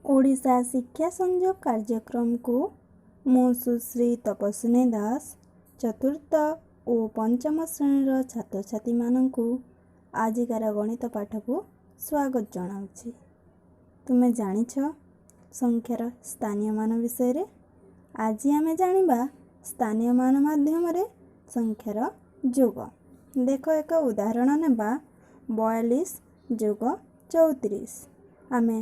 ଓଡ଼ିଶା ଶିକ୍ଷା ସଂଯୋଗ କାର୍ଯ୍ୟକ୍ରମକୁ ମୁଁ ସୁଶ୍ରୀ ତପସ୍ୱିନୀ ଦାସ, ଚତୁର୍ଥ ଓ ପଞ୍ଚମ ଶ୍ରେଣୀର ଛାତ୍ରଛାତ୍ରୀମାନଙ୍କୁ ଆଜିକାର ଗଣିତ ପାଠକୁ ସ୍ୱାଗତ ଜଣାଉଛି। ତୁମେ ଜାଣିଛ ସଂଖ୍ୟାର ସ୍ଥାନୀୟ ମାନ ବିଷୟରେ। ଆଜି ଆମେ ଜାଣିବା ସ୍ଥାନୀୟ ମାନ ମାଧ୍ୟମରେ ସଂଖ୍ୟାର ଯୋଗ। ଦେଖ, ଏକ ଉଦାହରଣ ନେବା, 42 ଯୋଗ 34। ଆମେ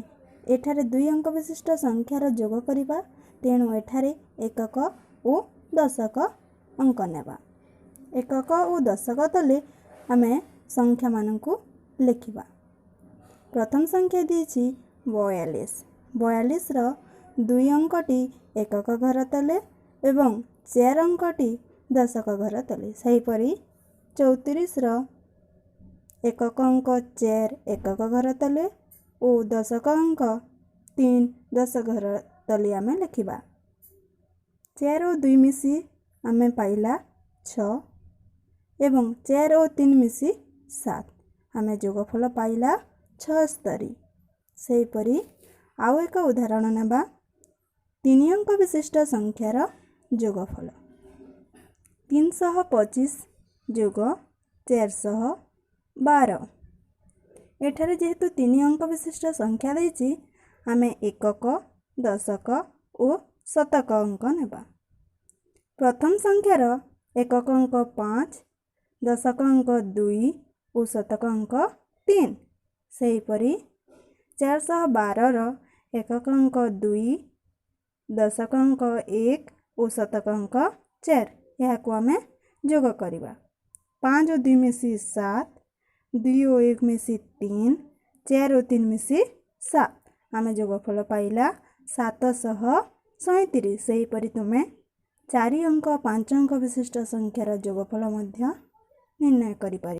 ଏଠାରେ ଦୁଇ ଅଙ୍କ ବିଶିଷ୍ଟ ସଂଖ୍ୟାର ଯୋଗ କରିବା, ତେଣୁ ଏଠାରେ ଏକକ ଓ ଦଶକ ଅଙ୍କ ନେବା। ଏକକ ଓ ଦଶକ ତଲେ ଆମେ ସଂଖ୍ୟାମାନଙ୍କୁ ଲେଖିବା। ପ୍ରଥମ ସଂଖ୍ୟା ଦେଇଛି 42। 42ର ଦୁଇ ଅଙ୍କଟି ଏକକ ଘର ତଲେ ଏବଂ ଚାରି ଅଙ୍କଟି ଦଶକ ଘର ତଲେ। ସେହିପରି 34ର ଏକକ ଅଙ୍କ 4 ଏକକ ଘର ତଲେ ଓ ଦଶକ ଅଙ୍କ 3 ଦଶକ ଘର ତଲେ ଆମେ ଲେଖିବା। 4 ଓ 2 ମିଶି ଆମେ ପାଇଲା 6 ଏବଂ 4 ଓ 3 ମିଶି 7। ଆମେ ଯୋଗଫଳ ପାଇଲା 76। ସେହିପରି ଆଉ ଏକ ଉଦାହରଣ ନେବା, ତିନି ଅଙ୍କ ବିଶିଷ୍ଟ ସଂଖ୍ୟାର ଯୋଗଫଳ, 325 ଯୋଗ 412। ଏଠାରେ ଯେହେତୁ ତିନି ଅଙ୍କ ବିଶିଷ୍ଟ ସଂଖ୍ୟା ଦେଇଛି, ଆମେ ଏକକ, ଦଶକ ଓ ଶତକ ଅଙ୍କ ନେବା। ପ୍ରଥମ ସଂଖ୍ୟାର ଏକକ ଅଙ୍କ 5, ଦଶକ ଅଙ୍କ 2 ଓ ଶତକ ଅଙ୍କ 3। ସେହିପରି 412ର ଏକକ ଅଙ୍କ 2, ଦଶକ ଅଙ୍କ 1 ଓ ଶତକ ଅଙ୍କ 4। ଏହାକୁ ଆମେ ଯୋଗ କରିବା। 5 ଓ 2 ମିଶି 7, 2 ଓ 1 ମିଶି 3, 4 ଓ 3 ମିଶି 7। ଆମେ ଯୋଗଫଳ ପାଇଲା 737। ସେହିପରି ତୁମେ ଚାରି ଅଙ୍କ, ପାଞ୍ଚ ଅଙ୍କ ବିଶିଷ୍ଟ ସଂଖ୍ୟାର ଯୋଗଫଳ ମଧ୍ୟ ନିର୍ଣ୍ଣୟ କରିପାରିବ।